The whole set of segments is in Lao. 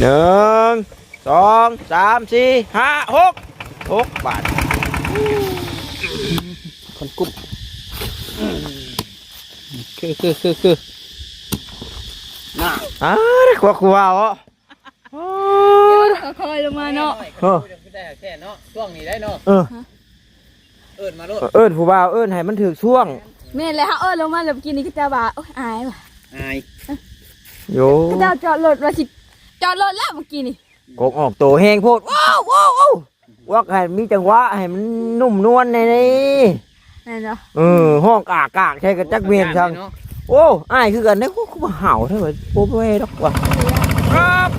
ໜຶ່ງ ສອງ ສາມ ສີ່ ຫ້າ ຫົກ ຫົກບາດ. ຄົນກຸ້ມ ຄື ຄື ຄື ຄື ນ່າ ອ້າ ໄດ້ຄວັກຫົວເອົາ ໂອ້ຍ ຄ່ອຍໆລົງມາເນາະ ເອີ ແທ້ເນາະ ຊ່ວງນີ້ໄດ້ເນາະ ເອີ ເອີ້ນມາໂລດ ເອີ້ນຜູ້ບ່າວ ເອີ້ນໃຫ້ມັນຖືກຊ່ວງ. ແມ່ນແລ້ວ ເຮົາເອີ້ນລົງມາແລ້ວ ເມື່ອກີ້ນີ້ເຂົາເຈົ້າວ່າ ໂອ້ຍ ອາຍວ່າ ອາຍ ໂຢ ເຂົາເຈົ້າຈອດລົດວ່າຊິ ຈອດລົດແລ້ວເມື່ອກີ້ນີ້ ກົກອອກໂຕແຮງໂພດ ວ້າວ ວ້າວ ວ້າວ ກວັກໃຫ້ມີຈັງຫວະ ໃຫ້ມັນນຸ້ມນວນແດ່ນີ້ ແມ່ນບໍ່? ເອີ ຮ້ອງກາກໆ ໃສ່ກໍຈັກແມ່ນຊ່ຳ ໂອ້ ອ້າຍຄືກັນເດ້ ໂອ້ ຄືວ່າຫ້າວແທ້ວ່າ ບໍ່ແວ່ດອກວ່າ ຄັບ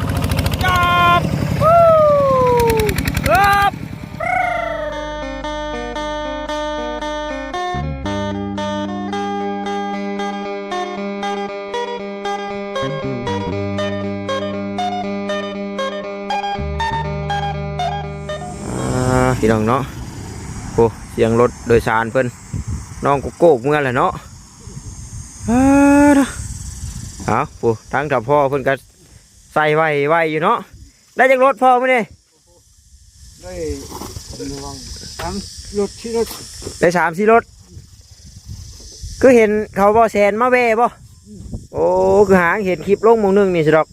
ຈັບ ຮູ້ ຄັບ. ອ່າ ພີ່ນ້ອງເນາະ ໂອ້ ສຽງລົດໂດຍສານເພິ່ນ ນ້ອງໂກໂກ້ເມືອແລ້ວເນາະ ອ່າ ເອົາ ໂອ້ ທາງຖ້າພໍ່ເພິ່ນກໍໃສ່ໄວໆຢູ່ເນາະ ໄດ້ຈັກລົດພໍ່ມື້ນີ້? ໄດ້ ສາມລົດ ສີ່ລົດ ໄດ້ສາມສີ່ລົດ ຄືເຫັນເຂົາບໍ່ແຊນມາແວ່ບໍ່? ໂອ້ ຄືຫາເຫັນຄລິບລົງໝ່ອງໜຶ່ງນີ້ຊິດອກ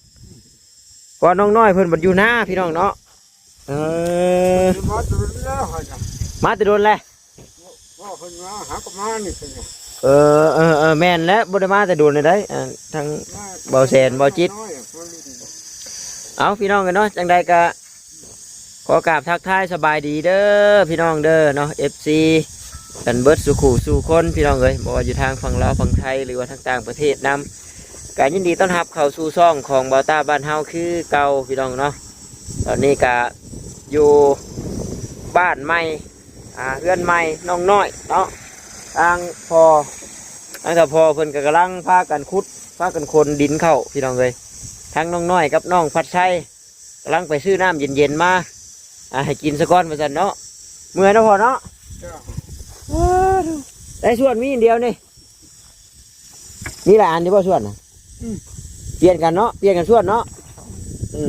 ເພາະວ່ານ້ອງນ້ອຍເພິ່ນບັດຢູ່ນາພີ່ນ້ອງເນາະ ເອີ ມາແຕ່ດົນແລ້ວ ມາແຕ່ດົນແລ້ວ ເພາະເພິ່ນມາຫາກໍມານີ້ເພິ່ນ ເອີ ເອີ ເອີ ແມ່ນແລ້ວ ບໍ່ໄດ້ມາແຕ່ດົນແລ້ວໃດ໋ ອ່າ ທາງເບົາແສນ ເບົາຈິດ ເອົາ ພີ່ນ້ອງເອີຍເນາະ ຈັ່ງໃດກໍ ຂໍກາບທັກທາຍສະບາຍດີເດີພີ່ນ້ອງເດີເນາະ ເອັຟຊີ ກັນເບິດສູ່ຄູ່ສູ່ຄົນພີ່ນ້ອງເອີຍ ບໍ່ວ່າຢູ່ທາງຝັ່ງລາວຝັ່ງໄທ ຫຼືວ່າທາງຕ່າງປະເທດນຳ ກະຍິນດີຕ້ອນຮັບເຂົ້າສູ່ຊ່ອງຂອງເບົາຕ້າບ້ານເຮົາຄືເກົ່າພີ່ນ້ອງເນາະ. ຕອນນີ້ກະຢູ່ບ້ານໃໝ່ ອ່າ ເຮືອນໃໝ່ນ້ອງນ້ອຍເນາະ ທາງພໍ່ ທາງເຖົ້າພໍ່ເພິ່ນກະກຳລັງພາກັນຂຸດ ພາກັນຂົນດິນເຂົ້າພີ່ນ້ອງເອີຍ ທາງນ້ອງນ້ອຍກັບນ້ອງພັດໄຊ ກຳລັງໄປຊື້ນ້ຳເຢັນໆມາ ອ່າ ໃຫ້ກິນສາກ່ອນວ່າຊັ້ນເນາະ ເມື່ອຍເນາະພໍ່ເນາະ. ເຈົ້າ ເອີ ໃນສວນມີອັນດຽວນີ້ ມີຫຼາຍອັນຢູ່ບໍ່ສວນນະ? ອືມ ປ່ຽນກັນເນາະ ປ່ຽນກັນສວນເນາະ. ອື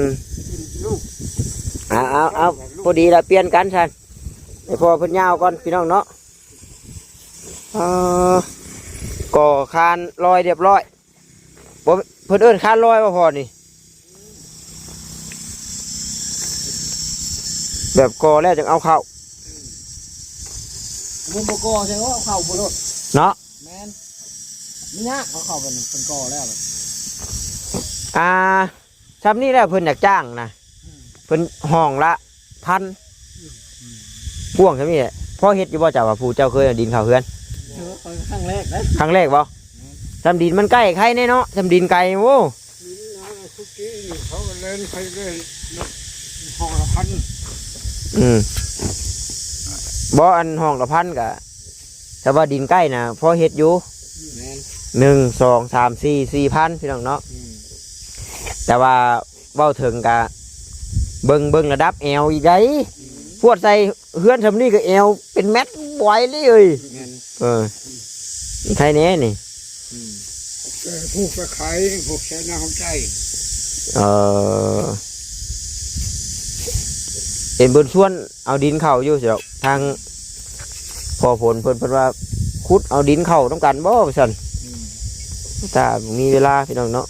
ມໆໆ ເອົາໆໆ ພໍດີລະ ປ່ຽນກັນຊັ້ນ ໃຫ້ພໍ່ເພິ່ນຍ່າງກ່ອນພີ່ນ້ອງເນາະ. ເອີ ກໍ່ຄານລອຍຮຽບຮ້ອຍ ບໍ່ ເພິ່ນເອີ້ນຄານລອຍບໍ່ພໍ່ນີ້? ແບບກໍ່ແລ້ວຈັ່ງເອົາເຂົ້າ ມັນບໍ່ກໍ່ໃຊ່ເອົາເຂົ້າບໍ່ໂລດເນາະ. ແມ່ນ ມັນຍາກເອົາເຂົ້າ ເພິ່ນ ເພິ່ນກໍ່ແລ້ວ ອ່າ ຊ່ຳນີ້ແຫຼະເພິ່ນຢາກຈ້າງນະ ອືມ ເພິ່ນຫ້ອງລະພັນ ອືມ ກວ້າງຊ່ຳນີ້ແຫຼະ. ພໍເຮັດຢູ່ບໍ່ເຈົ້າ ວ່າຜູ້ເຈົ້າເຄີຍເອົາດິນເຂົ້າເຮືອນ? ເອີ ຄັ້ງແລກເດ້ ຄັ້ງແລກບໍ່? ແມ່ນ ຊ່ຳດິນມັນໃກ້ໄຄແນ່ເນາະ ຊ່ຳດິນໄກ ໂອ້ ດິນເຮົາຄຸດຈີ່ນີ້ ເຂົາກໍແລ່ນໄປເລີຍ ຫ້ອງລະພັນ. ອືມ ບໍ່ ອັນຫ້ອງລະພັນກະ ຖ້າວ່າດິນໃກ້ນະ ພໍເຮັດຢູ່. ແມ່ນ ໜຶ່ງ ສອງ ສາມ ສີ່ ສີ່ພັນ ພີ່ນ້ອງເນາະ. ອືມ ແຕ່ວ່າເວົ້າເຖິງກະ ເບິ່ງ ເບິ່ງລະດັບແອວອີກໃດ໋. ອືມ ພວດໃສ່ເຮືອນຊ່ຳນີ້ກໍແອວເປັນແມັດບວຍເລີຍ. ແມ່ນ ເອີ ໃຄແນ່ນີ້. ອືມ ເອີ ຜູກຕະໄຄ ຜູກໃສ່ນາຫອມໃຈ. ເອີ ເຫັນເພິ່ນຊວນເອົາດິນເຂົ້າຢູ່ ທາງພໍ່ຝົນເພິ່ນ ເພິ່ນວ່າຂຸດເອົາດິນເຂົ້ານຳກັນບໍ່ວ່າຊັ້ນ. ອືມ ຖ້າມີເວລາພີ່ນ້ອງເນາະ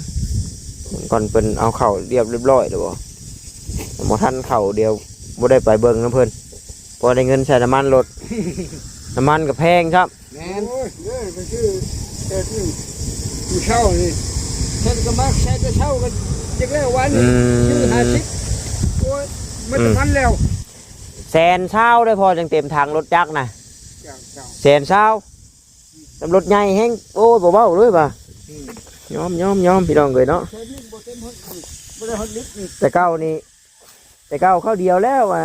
ກ່ອນເພິ່ນເອົາເຂົ້າຮຽບ ຮຽບຮ້ອຍແລ້ວບໍ່? ບໍ່ທັນເຂົ້າ ດຽວບໍ່ໄດ້ໄປເບິ່ງນຳເພິ່ນ ພໍໄດ້ເງິນໃສ່ນ້ຳມັນລົດ ນ້ຳມັນກໍແພງຊ້ຳ. ແມ່ນ ໂອ້ຍ ເດີ ໄປຊື້ແຕ່ທີ່ມື້ເຊົ້ານີ້ ເພິ່ນກໍມາໃສ່ແຕ່ເຊົ້າ ກໍຢາກແລ້ວວັນນີ້. ອືມ ຊື້ຫ້າສິບ ໂອ້ຍ ໝົດ ອືມ ນ້ຳມັນແລ້ວ. ແສນຊາວໄດ້ພໍ ຈັ່ງເຕັມຖັງລົດຈັກນະ. ເຈົ້າ ເຈົ້າ ແສນຊາວ ນຳລົດໃຫຍ່ແຮງ ໂອ້ຍ ບໍ່ເວົ້າເລີຍວ່າ. ອືມ ຍອມ ຍອມ ຍອມ ພີ່ນ້ອງເອີຍເນາະ. ແສນໜຶ່ງບໍ່ເຕັມ ບໍ່ໄດ້ຮອດລິດນີ້. ແຕ່ເກົ່ານີ້ ແຕ່ເກົ່າເຂົ້າດຽວແລ້ວວ່າ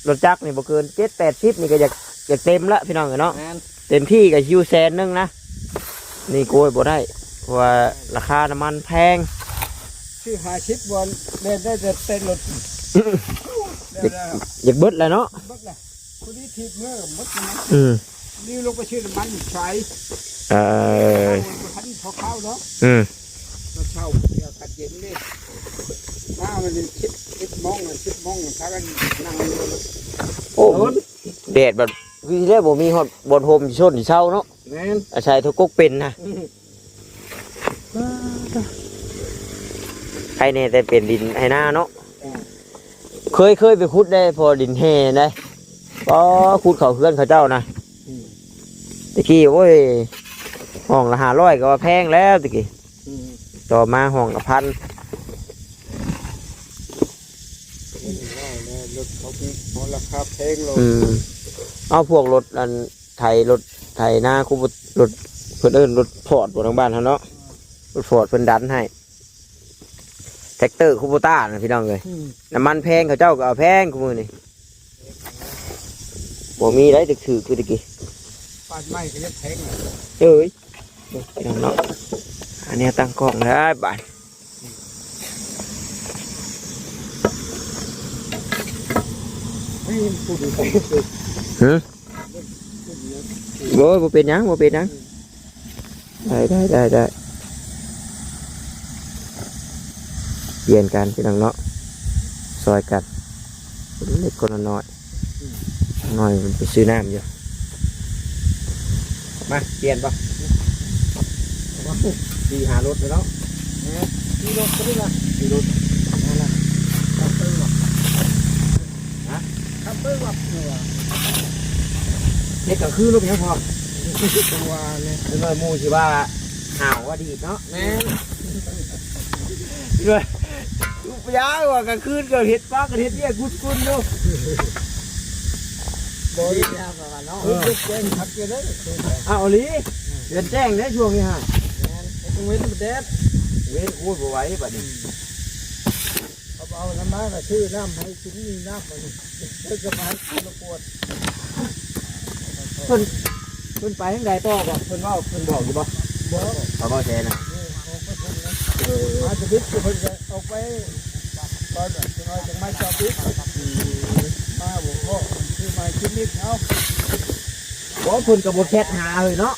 ລົດຈັກນີ້ບໍ່ເກີນເຈັດແປດສິບນີ້ກໍຢາກ ຢາກເຕັມລະພີ່ນ້ອງເອີຍເນາະ. ແມ່ນ ເຕັມທີ່ກໍຢູ່ແສນໜຶ່ງນະ. ນີ້ໂກຍບໍ່ໄດ້ ເພາະວ່າລາຄານ້ຳມັນແພງ. ຊື້ຫ້າສິບ ບໍ່ແມ່ນໄດ້ແຕ່ເຕັມລົດ ຢາກ ຢາກເບິດແລ້ວເນາະ ເບິດແລ້ວ. ພໍດີທີບເມືອໝົດນະ. ອືມ ນີ້ລົງໄປຊື້ນ້ຳມັນໃສ່. ເອີ ບໍ່ທັນພໍເຂົ້າເນາະ. ອືມ ມາເຊົ້າດຽວກັນເຢັນນີ້ ມາ ມື້ນີ້ສິບ ສິບໂມງ ສິບໂມງພາກັນນັ່ງຢູ່ ໂອ້ ແດດບັດຄືຊິແລ້ວ ບໍ່ມີຮອດບ່ອນຮົ່ມຊິຊົນຊິເຊົາເນາະ. ແມ່ນ ອາໄສໂທກົກເປັນນະ. ອືມ ໃຄແນ່ແຕ່ເປັນດິນໄຮ່ນາເນາະ. ອືມ ເຄີຍ ເຄີຍໄປຂຸດໄດ້ ພໍດິນແຮ່ໄດ໋. ອໍ ຂຸດເຂົ້າເຮືອນເຂົາເຈົ້ານະ. ອືມ ແຕ່ກີ້ ໂອ້ຍ ຫ້ອງລະຫ້າຮ້ອຍກໍວ່າແພງແລ້ວແຕ່ກີ້. ອືມ ຕໍ່ມາຫ້ອງລະພັນ. ເຫັນວ່າແລ້ວ ລົດເຂົາເປັນ ເອົາລາຄາແພງໂລດ. ອືມ ເອົາພວກລົດອັນໄຖ ລົດໄຖນາ ຄູ ລົດ ເພິ່ນເອີ້ນລົດຟອດບໍ່ ທາງບ້ານເຮົາເນາະ. ອືມ ລົດຟອດເພິ່ນດັນໃຫ້ ແທັກເຕີຄູໂບຕ້ານະ ພີ່ນ້ອງເອີຍ. ອືມ ນ້ຳມັນແພງ ເຂົາເຈົ້າກໍເອົາແພງ ຄູ່ມື້ນີ້. ບໍ່ມີໄດ໋ຖືກໆ ຄືແຕ່ກີ້. ປາດໄມ້ກໍຍັງແພງ. ເອີຍ ພີ່ນ້ອງເນາະ ອັນນີ້ຕັ້ງກ້ອງໄດ້ບາດ. ເຮີ້ຍ ບໍ່ ບໍ່ເປັນຫຍັງ ບໍ່ເປັນຫຍັງ. ໄດ້ ໄດ້ ໄດ້ ໄດ້ ປ່ຽນກັນ ພີ່ນ້ອງເນາະ ຊ່ອຍກັນ ຄົນລະເລັກຄົນລະນ້ອຍ. ນ້ອຍໄປຊື້ນ້ຳຢູ່. ມາ ປ່ຽນບໍ່? ສີ່ຫ້າລົດເນາະ. ເອີ ສີ່ລົດກໍໄດ້ລະ ສີ່ລົດ. ນັ້ນລະ ຄັບເຕີງບໍ່? ຮະ? ຄັບເຕີງບໍ່? ເຮັດກາງຄືນລົດເປັນຫຍັງພໍ? ຈັງຫວະນີ້ ເປັນວ່າໝູ່ຊິວ່າຫ້າວວ່າດີດເນາະ. ແມ່ນ ວ່າ ຢາວ່າກາງຄືນກໍເຮັດປາກ ກໍເຮັດວຽກກຸດກຸນຢູ່. ບໍ່ໄດ້ຍາກວ່າເນາະ. ເອີ ເຮັດແຈ້ງຄັກຢູ່ເດີ. ອ້າວ ອີ່ຫຼີ ເດືອນແຈ້ງເດ້ຊ່ວງນີ້ຮະ. ແມ່ນ ເຮັດກາງເວັນແດດ ເວັນ ໂອ້ຍ ບໍ່ໄຫວບັດນີ້. ເຂົາເອົານ້ຳມາ ກໍຊື້ນ້ຳໃຫ້ກິນ ມີນ້ຳອັນນີ້ ເພິ່ນກໍມາໃຫ້ກິນລະກວດ. ເພິ່ນ ເພິ່ນໄປທາງໃດຕໍ່ບໍ່? ເພິ່ນເວົ້າ ເພິ່ນບອກຢູ່ບໍ່? ບໍ່ ເຂົາເວົ້າແທ້ນະ. ເອີ ເຂົາກໍເພິ່ນນະ ເອີ ມາຈະບິດ ເພິ່ນກໍອອກໄປກ່ອນ ຈັກໜ້ອຍຈັ່ງມາຈອດອີກ. ອືມ ມາບໍ່ພໍ ຄືມາກິນນິດເອົາ. ບໍ່ ເພິ່ນກໍບໍ່ແຊັດຫາເລີຍເນາະ.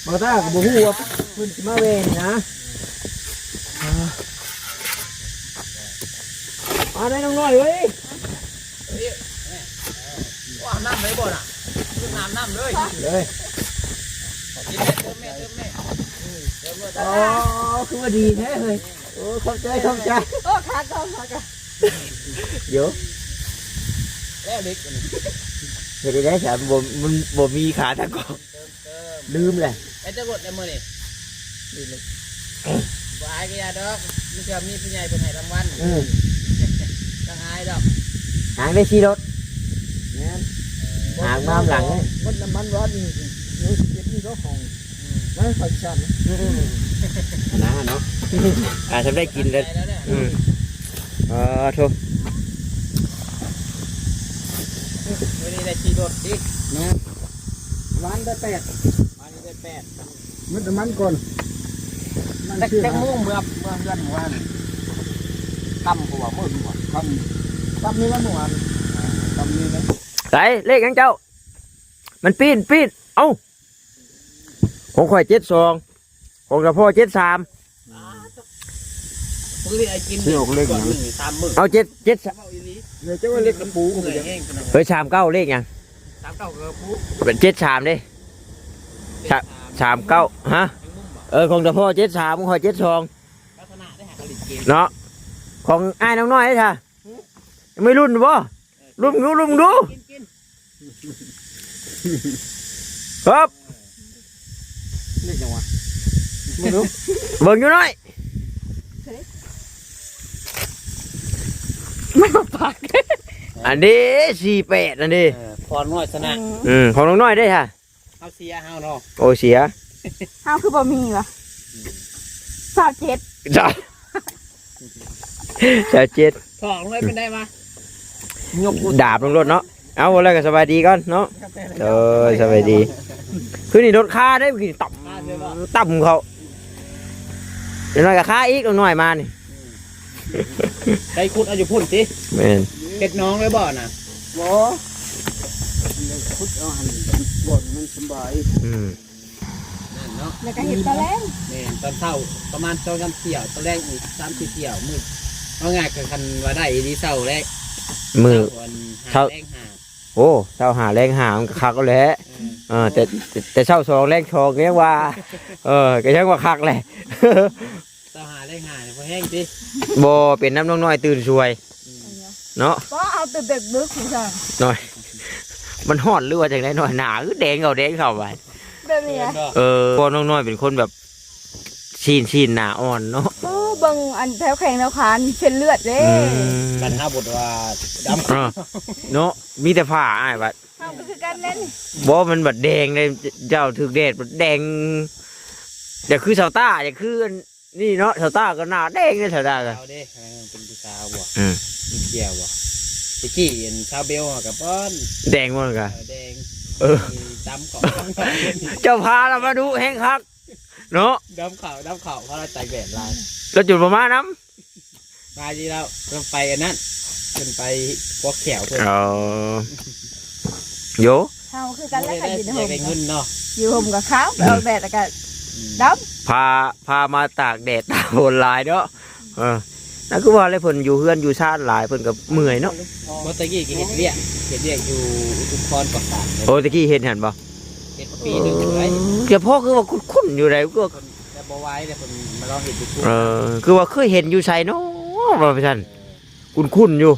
ບໍ່ຕາກໍບໍ່ຮູ້ວ່າເພິ່ນຊິມາແວ່ນີ້ນະ. ມາໄດ້ນ້ອງນ້ອຍເອີຍ. ເອີຍ ວ່າອາບນ້ຳເລີຍບໍ່ນະ? ອາບນ້ຳເລີຍ ເລີຍ. ກິນແມ່ ເຕີມແມ່ ເຕີມແມ່. ອໍ ຄືວ່າດີແທ້ເຮີ້ຍ. ໂອ້ ຂອບໃຈ ຂອບໃຈ. ໂອ້ ຂາກອງ ຂາກອງ. ໂຢ ແລ້ວເດັກອັນນີ້ ເຮັດໄດ້ໃດຊັ້ນ ບໍ່ ມັນບໍ່ມີຂາຕາກອງ. ເຕີມ ເຕີມ ລືມແຫຼະ. ໄປຈັກລົດແລ້ວມື້ນີ້? ບໍ່ອາຍກໍຢ່າດອກ ມີເທື່ອມີຜູ້ໃຫຍ່ເພິ່ນໃຫ້ລາງວັນ. ອືມ ຕ້ອງອາຍດອກ. ຫາງໄດ້ສີ່ລົດ. ແມ່ນ ຫາງມານຳຫຼັງ. ໝົດນ້ຳມັນວັນນີ້ ເດີ ຊິເກັບຢູ່ດອກຂອງ. ອືມ ໄວ້ຂ້ອຍສັ່ນ. ອືມ ຫັ້ນນະເນາະ. ອ່າ ທຳໄດ້ກິນແລ້ວ. ອືມ ເອີ ໂທ້ ມື້ນີ້ໄດ້ຂີ່ລົດຕິ. ແມ່ນ ວານໄດ້ແປດ ວານນີ້ໄດ້ແປດ. ໝົດນ້ຳມັນກ່ອນ. ມັນ ຈັກ ຈັກໂມງເມືອ ເມືອເຮືອນມື້ວານ? ຄ່ຳກວ່າມື້ວານ. ຄ່ຳ ຄ່ຳນີ້ລະມື້ວານ. ຄ່ຳນີ້ນະ. ໃສ ເລກຫຍັງເຈົ້າ? ມັນປີ້ນ ປີ້ນ ເອົ້າ. ຂອງຂ້ອຍເຈັດສອງ ຂອງສະເພາະເຈັດສາມ. ມື້ນີ້ໄອ້ກິນ ຊິອອກເລກຫຍັງ? ສາມມື້ ເອົາ ເຈັດ ເຈັດ ເວົ້າອີ່ຫຼີ. ເອີ ເຈົ້າວ່າເລກກະປູ ເມື່ອຍແຮງ. ເຮີ້ຍ ສາມເກົ້າ ເລກຫຍັງ? ສາມເກົ້າ ກໍປູ ເຈັດສາມເດ້. ສາມ ສາມເກົ້າ ຮະ? ເອີ ຂອງສະເພາະເຈັດສາມ ຂອງຂ້ອຍເຈັດສອງ ລັກສະນະໄດ້ຫາກະຫຼິ້ນເກມເນາະ. ຂອງອ້າຍນ້ອງນ້ອຍເດ້ ຫື? ຍັງມີລຸ້ນບໍ່? ລຸ້ນດູ ລຸ້ນດູ. ກິນ ກິນ ຄັບ ເລກຫຍັງວະ? ເບິ່ງດູ ເບິ່ງຢູ່ນ້ອຍ. ມັນບໍ່ປາກ ອັນນີ້ ສີ່ແປດ ອັນນີ້. ເອີ ຂອງນ້ອຍຊະນະ. ອືມ ຂອງນ້ອງນ້ອຍເດ້ຫະ? ເຮົາເສຍເຮົາເນາະ. ໂອ້ ເສຍ. ເຮົາຄືບໍ່ມີວະ? ຊາວເຈັດ ຊາວ ຊາວເຈັດ. ຖອກລົງໄປເປັນໄດວະ? ຍົກດາບລົງລົດເນາະ. ເອົາ ແລ້ວກໍສະບາຍດີກ່ອນເນາະ. ໂດຍ ສະບາຍດີ. ຄືນີ້ລົດຄາເດ້ ຄືນີ້ຕ່ຳ ຕ່ຳເຂົາ ເດັກນ້ອຍກໍຄາອີກ ເດັກນ້ອຍມານີ້. ໄດ້ຂຸດເອົາຢູ່ພຸ້ນຕິ? ແມ່ນ. ເຮັດໜອງເລີຍບໍ່ນະ? ບໍ່ ຂຸດເອົາຫັ້ນ ບ່ອນມັນສະບາຍ. ອືມ ນັ້ນເນາະ ແລ້ວກໍເຮັດຕອນແລງ. ແມ່ນ ຕອນເຊົ້າປະມານສອງສາມຖ້ຽວ ຕອນແລງອີກສາມສີ່ຖ້ຽວ ມື້ ເວົ້າງ່າຍກໍຄັນວ່າໄດ້ອີ່ຫຼີເຊົ້າແລະ ມື້ ເຊົ້າອັນ ເຊົ້າ ຫ້າແລງຫ້າ ໂອ້ ເຊົ້າຫ້າແລງຫ້າມັນກໍຄັກແລ້ວແຫຼະ ເອີ ເອີ ແຕ່ ແຕ່ເຊົ້າສອງແລງສອງກໍຍັງວ່າ ເອີ ກໍຍັງວ່າຄັກແຫຼະ ເຊົ້າຫ້າແລງຫ້ານີ້ບໍ່ແຮງຕິ? ບໍ່ ເປັນນຳນ້ອງນ້ອຍຕື່ນສວຍ ອືມ ເນາະ ບໍ່ເອົາແຕ່ເດັກດຶກ ວ່າຊັ້ນ ນ້ອຍ ມັນຮ້ອນຫຼືວ່າຈັ່ງໃດ? ນ້ອຍໜ້າຄືແດງເຂົ້າແດງເຂົ້າໄປ ແບບນີ້ນະ ເອີ ເພາະນ້ອງນ້ອຍເປັນຄົນແບບ ຊີ້ນ ຊີ້ນໜ້າອ່ອນເນາະ ເອີ ເບິ່ງອັນແຖວແຂ້ງແຖວຂານີ້ເສັ້ນເລືອດເດ້ ອືມ ບັດເຮົາບົດວ່າດຳ ເອີ ເນາະ ມີແຕ່ຜ້າອ້າຍບັດ ເຮົາກໍຄືກັນແຫຼະນີ້ ບໍ່ ມັນບັດແດງເດ້ ເຈົ້າຖືກແດດບັດແດງ ຢ່າຄືຊາວຕ້າ ຢ່າຄືອັນນີ້ເນາະ ຊາວຕ້າກໍໜ້າແດງເດ້ ຊາວຕ້າກໍ ເອົາເດ້ ເປັນຜູ້ສາວບໍ່ ອືມ ມີເກຍບໍ່ ຕະກີ້ອັນຊາວເບວກໍປ້ອນ ແດງບໍ່ກະ ເອີ ແດງ ເອີ ດຳຂອງ ເຈົ້າພາລາວມາດຸແຮງຄັກ ເນາະ ດຳຂາວ ດຳຂາວ ເພາະລາວໃສ່ແວ່ນລາວ ແລ້ວຈົນບໍ່ມານຳ ມາຢູ່ແລ້ວ ເພິ່ນໄປອັນນັ້ນ ເພິ່ນໄປພວກແຂວເພິ່ນ ເອີ ໂຢ ເຮົາຄືກັນແຫຼະ ຄັນຢູ່ໃນຮົ່ມ ຢາກໄດ້ເງິນເນາະ ຢູ່ຮົ່ມກໍຂາວ ໄປອອກແດດແລ້ວກໍ ອືມ ດຳ ພາ ພາມາຕາກແດດຕາກຝົນຫຼາຍເນາະ ເອີ ນັ້ນຄືວ່າແຫຼະ ເພິ່ນຢູ່ເຮືອນຢູ່ຊານຫຼາຍ ເພິ່ນກໍເມື່ອຍເນາະ ເພາະແຕ່ກີ້ກໍເຮັດວຽກ ເຮັດວຽກຢູ່ອຸທຸມພອນກໍ່ສ້າງ ໂອ້ ແຕ່ກີ້ເຮັດຫັ້ນບໍ່? ເຮັດປີໜຶ່ງເລີຍ ເອີ ແຕ່ພໍ່ຄືວ່າຄຸ້ນໆຢູ່ໃດ ຄືວ່າ ແຕ່ບໍ່ໄຫວແລ້ວ ເພິ່ນມາລອງເຮັດຢູ່ ເອີ ຄືວ່າເຄີຍເຫັນຢູ່ໃສເນາະ ວ່າຊັ້ນ ເອີ ຄຸ້ນໆຢູ່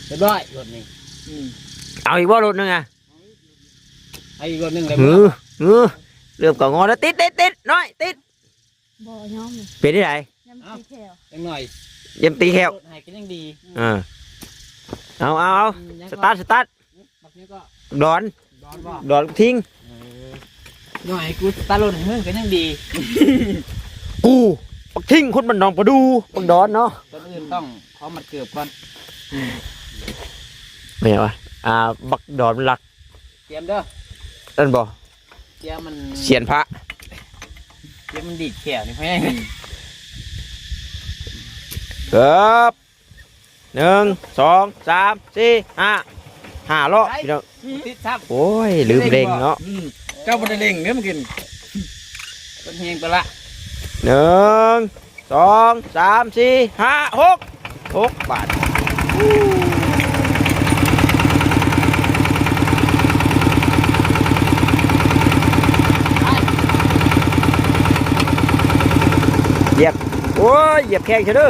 ຮຽບຮ້ອຍລົດນີ້ ອືມ ເອົາອີກບໍ່ລົດໜຶ່ງອະ? ເອົາອີກລົດໜຶ່ງໄດ້ບໍ່? ເອີ ເອີ ເລີ່ມກໍງໍແລ້ວ ຕິດ ຕິດ ຕິດ ນ້ອຍ ຕິດ ບໍ່ຍອມ ເປັນຈັ່ງໃດ? ຍາມຕີແຂ້ວ ຈັກໜ້ອຍ ຍາມຕີແຂ້ວ ລົດໃຫ້ກໍຍັງດີ ເອີ ເອົາ ເອົາ ເອົາ ອືມ ສະຕາດ ສະຕາດ ບັກຫຍັງກໍ ດອນ ດອນບໍ່? ດອນ ທິງ ເອີ ໜ້ອຍ ກູສະຕາດລົດໃຫ້ເຮີ້ ກໍຍັງດີ ກູ ບັກທິງ ຄົນບ້ານໜອງປະດູ ບັກດອນເນາະ ກ່ອນອື່ນຕ້ອງຂໍມັດເກີບກ່ອນ ອືມ ແມ່ນຫຍັງວະ? ອ່າ ບັກດອນມັນລັກ ຕຽມເດີ ນັ້ນບໍ່? ຕຽມມັນ ສຽນພະ ຕຽມມັນດີດແຂ້ວນີ້ ອືມ ເອີບ ໜຶ່ງ ສອງ ສາມ ສີ່ ຫ້າ ຫ້າເລາະ ໄປ ພີ່ນ້ອງ ຕິດຊ້ຳ ໂອ້ຍ ລືມເລັ່ງເນາະ ອືມ ເຈົ້າບໍ່ໄດ້ເລັ່ງເດ້ມື້ກີ້ ເພິ່ນແຮງໄປລະ ໜຶ່ງ ສອງ ສາມ ສີ່ ຫ້າ ຫົກ ຫົກບາດ ຢຽບ ໂອ້ຍ ຢຽບແຂງຊະເດີ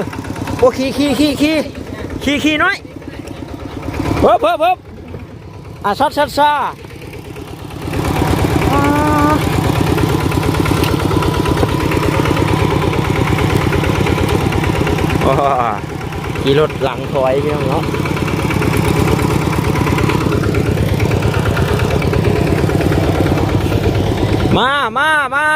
ໂອ້ ຂີ່ ຂີ່ ຂີ່ ຂີ່ ຂີ່ ຂີ່ນ້ອຍ ເຮີບ ເຮີບ ເຮີບ ອາ ຊັດ ຊັດ ຊາ ໂອ້ ຂີ່ລົດຫຼັງຖອຍ ພີ່ນ້ອງເນາະ ມາ ມາ ມາ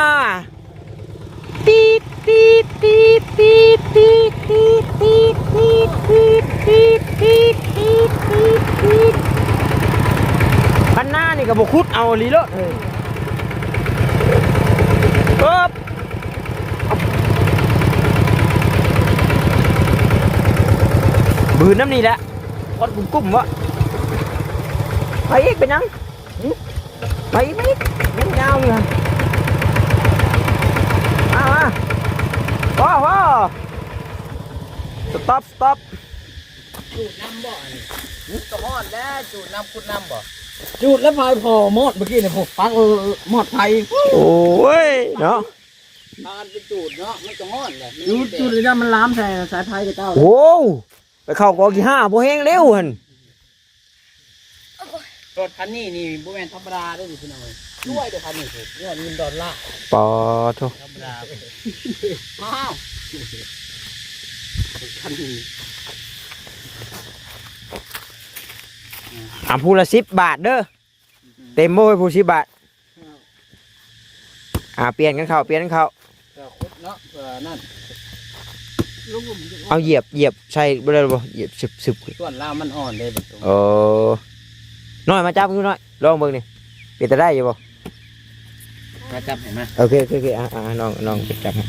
ຄັນນານີ້ກໍບໍ່ຂຸດເອົາອີ່ຫຼີໂລດເຮີ້ຍ ເອີບ ບືນນຳນີ້ແຫຼະ ຄວັນກຸ້ມໆ ວະ ໄປອີກ ເປັນຫຍັງ? ຫຶ? ໄປອີກ ໄປອີກ ຍັງຍາວຢູ່ຫັ້ນ ມາ ມາ ພໍ ພໍ ສະຕັອບ ສະຕັອບ ຈູດນຳບໍ່ອັນນີ້? ຫຶ? ກໍຮອດແລ້ວ ຈູດນຳ ຂຸດນຳບໍ່? ຈູດແລ້ວ ໄຟພໍມອດເມື່ອກີ້ນີ້ ໂອ້ ປັກມອດໄຟ ໂອ້ຍ ເນາະ ພາກັນໄປຈູດເນາະ ມັນກໍຮອດແຫຼະ ຈູດ ຈູດແລ້ວ ມັນລາມໃສ່ສາຍໄຟເຂົາເຈົ້າ ໂອ້ ໄປເຂົ້າກອງຂີ້ຫ້າບໍ່ແຮງເລັວຫັ້ນ ລົດຄັນນີ້ນີ້ບໍ່ແມ່ນທຳມະດາເດ້ນີ້ພີ່ນ້ອງເອີຍ ລວຍເດ້ຄັນນີ້ ລວຍເງິນດອນລາ ປາໂທ ທຳມະດາ ອ້າວ ລົດຄັນນີ້ ອ່າ ຜູ້ລະສິບບາດເດີ ເຕັມບໍ່ເຮີ້ຍ ຜູ້ສິບບາດ ອ່າ ປ່ຽນກັນເຂົ້າ ປ່ຽນກັນເຂົ້າ ເພື່ອຂຸດເນາະ ເພື່ອນັ້ນ ເອົາຢຽບ ຢຽບໃສ່ບໍ່ໄດ້ບໍ່? ຢຽບຊຶບໆ ສ່ວນລາວມັນອ່ອນເດ້ບັດນີ້ ເອີ ນ້ອຍມາຈັບດູນ້ອຍ ລອງເບິ່ງນີ້ ເປັນຕາໄດ້ຢູ່ບໍ່? ມາຈັບໃຫ້ມາ ໂອເຄ ໂອເຄ ໂອເຄ ອ່າ ອ່າ ນ້ອງ ນ້ອງຈັບໃຫ້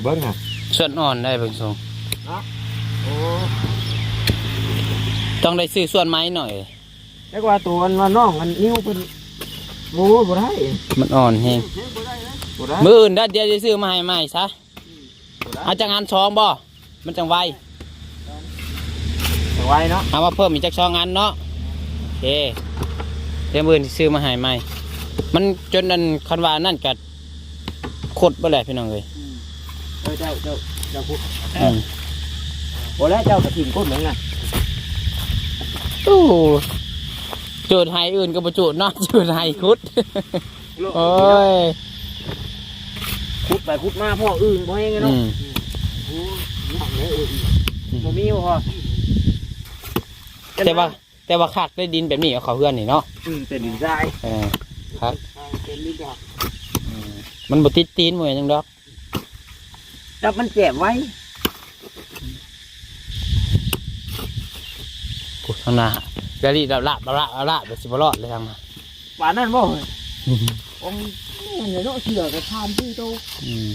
ເບິ່ງຫາ ສ່ວນອ່ອນໄດ້ເບິ່ງຊົງ ເນາະ ໂອ້ ຕ້ອງໄດ້ຊື້ສ່ວນໃໝ່ໜ້ອຍ. ຈັກວ່າໂຕອັນວ່ານ້ອງອັນນິ້ວເພິ່ນ ໂອ້ ບໍ່ໄດ້ ມັນອ່ອນແຮງ ບໍ່ໄດ້ນະ ບໍ່ໄດ້ ມື້ອື່ນດຽວຊິຊື້ມາໃຫ້ໃໝ່ຊະ ອືມ ບໍ່ໄດ້ ເອົາຈັກອັນ ສອງບໍ່? ມັນຈັ່ງໄວ ໄວເນາະ ເອົາມາເພີ່ມອີກຈັກສອງອັນເນາະ. ໂອເຄ ດຽວມື້ອື່ນຊິຊື້ມາໃຫ້ໃໝ່. ມັນຈົນອັນ ຄັນວ່າອັນນັ້ນກະ ຂຸດເບິດແຫຼະພີ່ນ້ອງເອີຍ. ອືມ ເອີ ເຈົ້າ ເຈົ້າ ເຈົ້າຂຸດ ອືມ ບໍ່ແລ້ວເຈົ້າກະຖິ້ມກົ້ນມັນນະ. ໂອ້ ຈູດໄຮ່ອື່ນກະບໍ່ຈູດເນາະ ຈູດໄຮ່ຂຸດ. ໂອ້ຍ ຂຸດໄປຂຸດມາພໍອຶ່ງບໍ່ແຮງເນາະ. ອືມ ໂອ້ຍ ຍາກເລີຍ ອືມ ບໍ່ມີບໍ່ພໍ. ແຕ່ວ່າ ແຕ່ວ່າຄັກໄດ້ດິນແບບນີ້ ເອົາເຂົ້າເຮືອນນີ້ເນາະ. ອືມ ເປັນດິນຊາຍ ເອີ ຄັກ ເປັນດິນດອກ. ອືມ ມັນບໍ່ຕິດຕີນບໍ່ຫຍັງດອກ ຈັບມັນແຈບໄວ້. ໂອ້ ທາງໜ້າ ລະລິລະລະ ລະລະລະລະ ແບບຊິບໍ່ລອດເລີຍທາງໜ້າ. ປານນັ້ນບໍ່ເຮີ້ຍ? ອືມ ໂອ້ຍ ແມ່ນເລີຍເນາະ ເສື້ອກະຖາມຕິໂຕ. ອືມ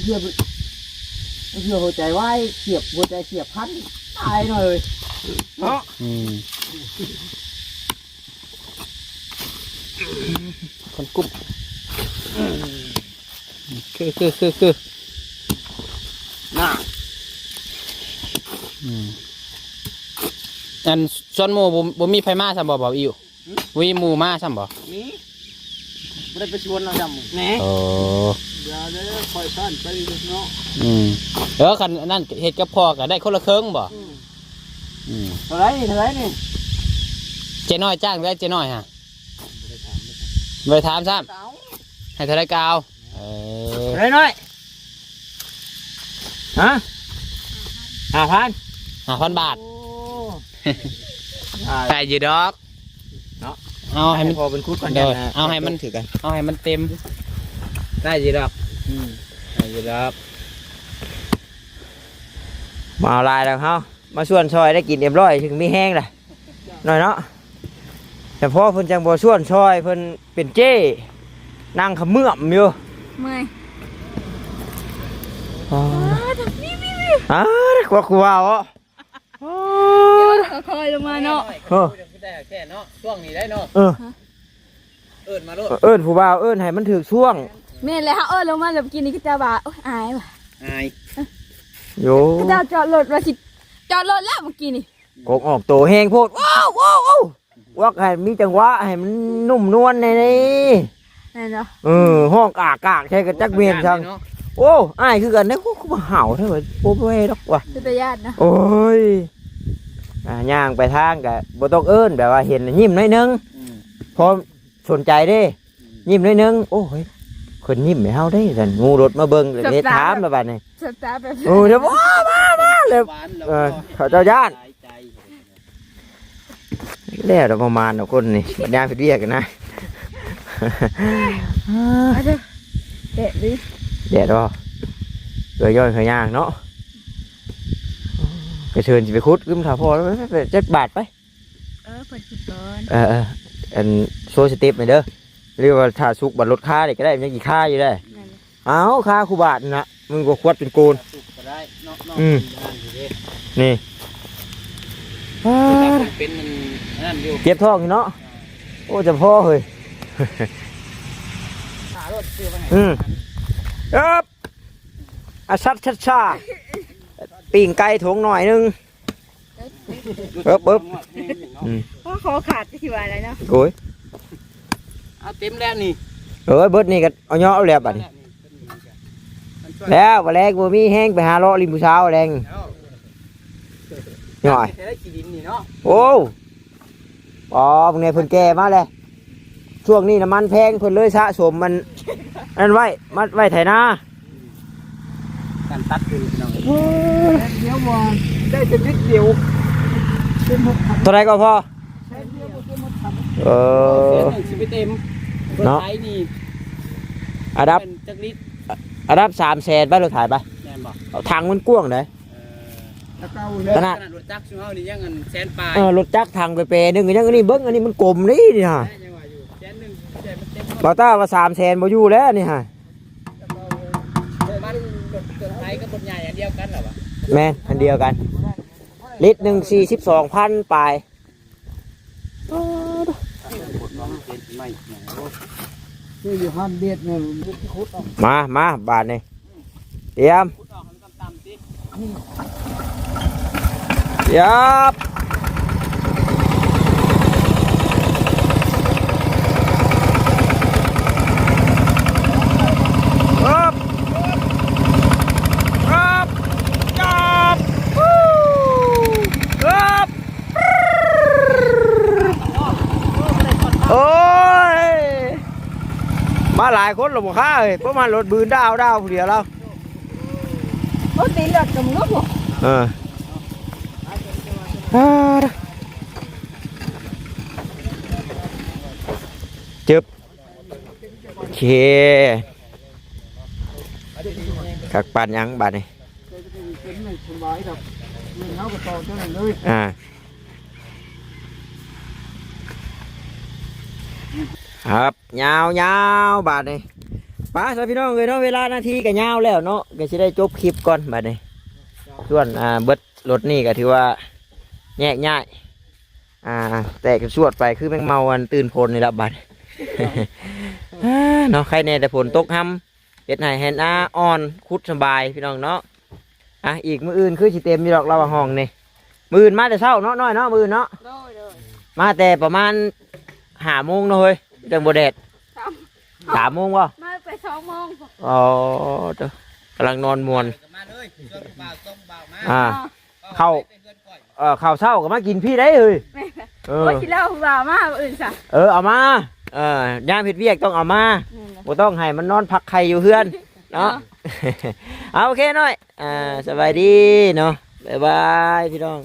ເສື້ອ ເສື້ອຫົວໃຈວາຍ ສຽບຫົວໃຈສຽບພັນ ຕາຍໜ້ອຍເອີຍເນາະ. ອືມ ຄົນກຸ້ມ ຄື ຄື ຄື ຄື ໜ້າ. ອືມ ອັນ ສ່ວນໝູ່ບໍ່ ບໍ່ມີໃຜມາຊ້ຳບໍ່ ບ່າວອິ້ວ? ຫຶ? ບໍ່ມີໝູ່ມາຊ້ຳບໍ່? ມີ ບໍ່ໄດ້ໄປຊວນເນາະ ຊ້ຳ ແນ່. ໂອ້ ຢ່າເດີ ຂ້ອຍຊ້ານໄປເນາະ. ອືມ ເອີ ຄັນອັນນັ້ນເຮັດກັບພໍ່ກະໄດ້ຄົນລະເຄິ່ງບໍ່? ອືມ ອືມ ເທົ່າໃດນີ້ ເທົ່າໃດນີ້? ເຈ້ນ້ອຍຈ້າງເທົ່າໃດ ເຈ້ນ້ອຍຫະ? ບໍ່ໄດ້ຖາມຊ້ຳ ໃຫ້ເທົ່າໃດກະເອົາ. ເອີ ເທົ່າໃດນ້ອຍ? ຮະ ຫ້າພັນ ຫ້າພັນບາດ. ໂອ້ ໄດ້ຢູ່ດອກເນາະ ເອົາໃຫ້ມັນ ໃຫ້ພໍເພິ່ນຂຸດກ່ອນ. ໂດຍ ເອົາໃຫ້ມັນຖືກກັນ ເອົາໃຫ້ມັນເຕັມ ໄດ້ຢູ່ດອກ. ອືມ ໄດ້ຢູ່ດອກ. ບໍ່ເອົາຫຼາຍດອກເຮົາ ມາຊວນຊ່ອຍໄດ້ກິນເອັມຮ້ອຍ ເຖິງມີແຮງລະ ໜ້ອຍເນາະ. ແຕ່ພໍເພິ່ນຈັ່ງບໍ່ຊວນຊ່ອຍ ເພິ່ນເປັນເຈ້ ນັ່ງຂະເໝືອມຢູ່ ເມື່ອຍ. ອໍ ນີ້ໆໆ ອາ ກວ່າກູວ່າເນາະ. ອໍ ຄ່ອຍລົງມາເນາະ. ເອີ ແຕ່ເນາະ ຊ່ວງນີ້ໄດ້ເນາະ. ເອີ ເອີ້ນມາໂລດ ເອີ້ນຜູ້ບ່າວ ເອີ້ນໃຫ້ມັນຖືກຊ່ວງ. ແມ່ນແລ້ວ ເຮົາເອີ້ນລົງມາແລ້ວ ເມື່ອກີ້ນີ້ກະຈະວ່າ ໂອ້ຍ ອາຍວ່າ ອາຍ ໂຢ ເຂົາເຈົ້າຈອດລົດວ່າຊິ ຈອດລົດແລ້ວເມື່ອກີ້ນີ້ ກົກອອກໂຕແຮງໂພດ. ວ້າວ ວ້າວ ວ້າວ ກວ່າໃຫ້ມີຈັງຫວະ ໃຫ້ມັນນຸ້ມນວນແດ່ນີ້ ແມ່ນບໍ່? ເອີ ຮ້ອງກາກໆ ໃສ່ກະຈັກແມ່ນຫຍັງ. ໂອ້ ອາຍຄືກັນເດ້ ຄືມາເຫົ່າແທ້ ບໍ່ແວ່ດອກວ່າ ເປັນຕາຢ້ານເນາະ. ໂອ້ຍ ອ່າ ຍ່າງໄປທາງກະບໍ່ຕ້ອງເອີ້ນ ແບບວ່າເຫັນຍິ້ມໜ້ອຍໜຶ່ງ. ອືມ ພໍສົນໃຈເດ້ ຍິ້ມໜ້ອຍໜຶ່ງ. ໂອ້ຍ ເພິ່ນຍິ້ມໃຫ້ເຮົາເດ້ຊັ້ນ ງູລົດມາເບິ່ງ ເລີຍຖາມລະບາດນີ້. ເອີ ດຽວ ມາ ມາ ມາ ແລ້ວ ເອີ ເຂົາເຈົ້າຢ້ານ. ແລ້ວດອກ ປະມານດອກຄົນນີ້ ບັດຍາມເຮັດວຽກນະ. ແດດເດ້ ແດດບໍ່? ເອີ ຍ້ອນເຂົາຍ່າງເນາະ ກະເຊີນຊິໄປຂຸດ ຄືມັນຖ້າພໍແລ້ວ ຈັກບາດໄປ. ເອີ ເພິ່ນຂຶ້ນກ່ອນ ເອີ ເອີ ອັນ ໂຊສະເຕັບໃຫ້ເດີ ຫຼືວ່າຖ້າສຸກບັດລົດຄານີ້ກະໄດ້ ມັນຍັງຊິຄາຢູ່ເດ້. ແມ່ນ ເອົາ ຄາຄູ່ບາດນະ ມຶງກະຂວດເປັນໂກນ ກະໄດ້ເນາະ ເນາະ. ອືມ ນີ້ ເປັນອັນນັ້ນຢູ່ ເຈັບທ້ອງຢູ່ເນາະ. ໂອ້ ຈະພໍເຮີ້ຍ ອືມ ເອີບ ອາຊັດຊັດຊາ ປີ້ງໄກ່ຖົງໜ້ອຍໜຶ່ງ. ເອີບ ເອີບ ອືມ ພໍ ຄໍຂາດຊິວ່າໄດເນາະ. ໂອ້ຍ ເອົາເຕັມແລ້ວນີ້ ເອີ ເບິດນີ້ກະເອົາເຍາະເອົາແລ້ວບາດນີ້. ແລ້ວບາດແລງບໍ່ມີແຮງໄປຫາເລາະຫຼິ້ນຜູ້ສາວແລງ ໂອ້ຍ ໂອ້ ອໍ ເບິ່ງແດ່ ເພິ່ນແກ່ມາແລ້ວ ຊ່ວງນີ້ນ້ຳມັນແພງ ເພິ່ນເລີຍສະສົມມັນ ອັນນັ້ນໄວ້ ມັດໄວ້ໄຖນາ. ການຕັດຄືພີ່ນ້ອງ ໂອ້ຍ ດຽວບໍ່ໄດ້ແຕ່ນິດດຽວ ເປັນຫົກພັນ ເທົ່າໃດກໍພໍ? ແສນດຽວບໍ່ເຕັມຫົກພັນ. ເອີ ແສນໜຶ່ງຊິໄປເຕັມ ເນາະ ລົດໄຖນີ້ ອັນດັບ ແມ່ນຈັກລິດ? ອັນດັບສາມແສນໄປ ລົດໄຖໄປ ແມ່ນບໍ່? ຖັງມັນກວ້າງເດ້. ເອີ ຂະໜາດ ຂະໜາດລົດຈັກຊຸມເຮົານີ້ຍັງອັນແສນປາຍ. ເອີ ລົດຈັກຖັງໄປແປໜຶ່ງກະຍັງ ອັນນີ້ເບິ່ງ ອັນນີ້ມັນກົມເດ້ນີ້ຫາ. ຍັງວ່າຢູ່ແສນໜຶ່ງ ແຕ່ມັນເຕັມ ບ່າວຕ້າວ່າສາມແສນບໍ່ຢູ່ແລ້ວນີ້ຫາ. ມັນລົດ ລົດໄຖກັບລົດໃຫຍ່ອັນດຽວກັນລະຫວາ? ແມ່ນ ອັນດຽວກັນ ລິດໜຶ່ງສີ່ສິບສອງພັນປາຍ. ມາ ມາ ບາດນີ້ ຕຽມ ຂຸດອອກໃຫ້ມັນຕ່ຳໆ ຕິ ຍັບ ຮັບ ຮັບ ຈັບ ຮູ້ ຮັບ ໂອ້ຍ ມາຫຼາຍຄົນແລ້ວບໍ່ຄ້າເອີຍ ປະມານລົດບືນດາວໆ ຜູ້ດຽວລາວ. ໂອ້ ຕີນເລືອດກໍມີບໍ່? ເອີ ອ່າ ເຈີບ ໂອເຄ ຄັກປານຫຍັງບາດນີ້ ອ່າ ຄັບ ຍາວໆ ບາດນີ້ ໄປຊະພີ່ນ້ອງເອີຍເນາະ ເວລານາທີກໍຍາວແລ້ວເນາະ ກໍຊິໄດ້ຈົບຄລິບກ່ອນບາດນີ້ ສ່ວນ ອ່າ ເບິດລົດນີ້ກໍຖືວ່າແຍກຍ້າຍ ອ່າ ແຕກສວດໄປຄືແມງເມົາອັນຕື່ນຝົນນີ້ລະບາດ ເນາະ ໄຄແນ່ແຕ່ຝົນຕົກຮຳ ເຮັດໄຮ່ເຮັດນາອ່ອນ ຂຸດສະບາຍພີ່ນ້ອງເນາະ. ອ່ະ ອີກມື້ອື່ນຄືຊິເຕັມຢູ່ດອກ ລາວວ່າຫ້ອງນີ້ ມື້ອື່ນມາແຕ່ເຊົ້າເນາະ ນ້ອຍເນາະ ມື້ອື່ນເນາະ ໂດຍ ໂດຍ ມາແຕ່ປະມານຫ້າໂມງເນາະເຮີ້ຍ ຈັ່ງບໍ່ແດດ ສາມ ສາມໂມງບໍ່? ມາແຕ່ສອງໂມງ ອໍ ເດີ ກຳລັງນອນມ່ວນ ມາເລີຍ ຊວນຜູ້ບ່າວ ຊວນຜູ້ບ່າວມາ ອ່າ ເຂົ້າ ເອີ ເຂົ້າເຊົ້າກໍມາກິນພີ້ໄດ້ເຮີ້ຍ ແມ່ນ ເອີ ໂອ້ຍ ຊິເລົ່າວ່າມາມື້ອື່ນຊະ ເອີ ເອົາມາ ເອີ ຍາມເຮັດວຽກຕ້ອງເອົາມາ ແມ່ນລະ ບໍ່ຕ້ອງໃຫ້ມັນນອນພັກໄຂ່ຢູ່ເຮືອນເນາະ ເນາະ ເອົາ ໂອເຄນ້ອຍ ອ່າ ສະບາຍດີເນາະ ບາຍບາຍພີ່ນ້ອງ.